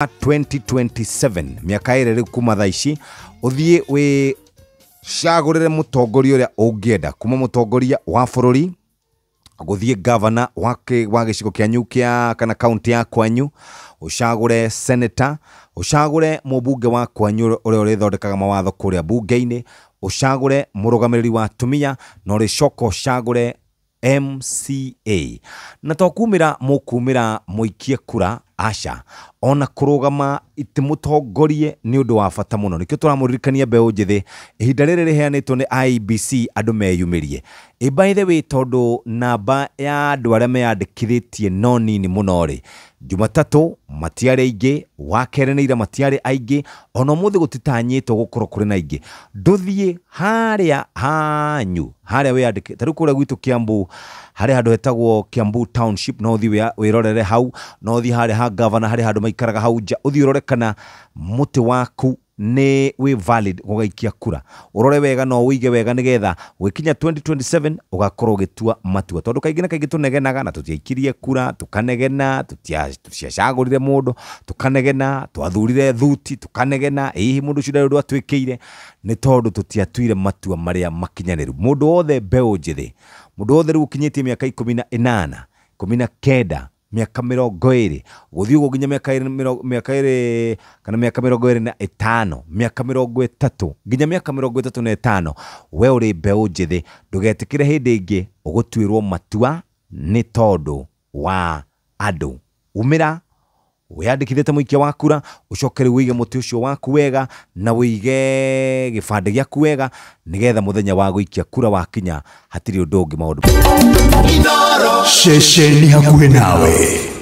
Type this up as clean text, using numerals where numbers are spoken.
2027, mĩaka 2 rĩu kuma thaa ici, ũthiĩ wĩcagũrĩre mũtongoria ũrĩa ũngĩenda, kuma mũtongoria wa bũrũri gũthiĩ gavana wa gĩcigo kĩanyu kĩa kana kaunti ya kwanyu, ũcagũre senator, ũcagũre mũmbunge wa kwanyu ũrĩa ũrĩthondekaga mawatho kũrĩa bunge-inĩ, ũcagũre mũrũgamĩrĩri wa atumia, na ũrĩcoka ũcagũre MCA. Na to kumĩra mũkumĩra mũikie kura, aca, ona kũrũgama itĩ mũtongorie nĩ ũndũ wa bata mũno. Nĩkĩo tũramũririkania mbeũ njĩthĩ, ihinda rĩrĩ rĩheanĩtwo nĩ IEBC andũ meyumĩrie. Ĩ by the way, tondũ namba ya andũ arĩa meyandĩkithĩtie no nini mũno rĩ, Jumatatũ matiarĩ aingĩ, Wakerĩ nĩ ira matiarĩ aingĩ, ona ũmũthĩ gũtitanyĩtwo gũkorwo kũrĩ na aingĩ. Ndũthiĩ harĩa hanyu, harĩa wĩyandĩkĩte, ta rĩu kũrĩa gwitũ Kiambu, harĩ handũ hetagwo Kiambu Township, no ũthiĩ wĩrorere hau, no ũthiĩ harĩa ha gavana, harĩ handũ maikaraga hau nja, ũthiĩ ũrore kana mũtĩ waku nĩ wĩ valid gũgaikia kura. Ũrore wega na ũwĩige wega nĩgetha gwĩkinya 2027 ũgakorwo ũgĩtua matua, tondũ kaingĩ na kaingĩ tũnegenaga na tũtiaikirie kura, tũkanegena, tũtiacagũrire mũndũ, tũkanegena, twathurire thuti, tũkanegena, ĩhihi mũndũ ũcio ndarĩ ũndũ atwĩkĩire, nĩ tondũ tũtiatuire matua marĩa makinyanĩru. Mũndũ wothe mbeũ njĩthĩ, mũndũ wothe rĩu ũkinyĩtie mĩaka 18, 19, mĩaka 20, gũthiĩ ũguo nginya mĩaka 2 kana mĩaka 25, mĩaka 30 nginya mĩaka 35, we ũrĩ mbeũ njĩthĩ, ndũgetĩkĩre hĩndĩ ĩngĩ ũgũtuĩrwo matua nĩ tondũ wa andũ. Umĩra wĩyandĩkithĩte mũikia wa kura, ũcoke rĩu ũige mũtĩ ũcio waku wega na ũige gĩbandĩ gĩaku wega, nĩgetha mũthenya wa gũikia kura wakinya hatirĩ ũndũ ũngĩ maũndũ. Ceceni hakuhĩ nawe.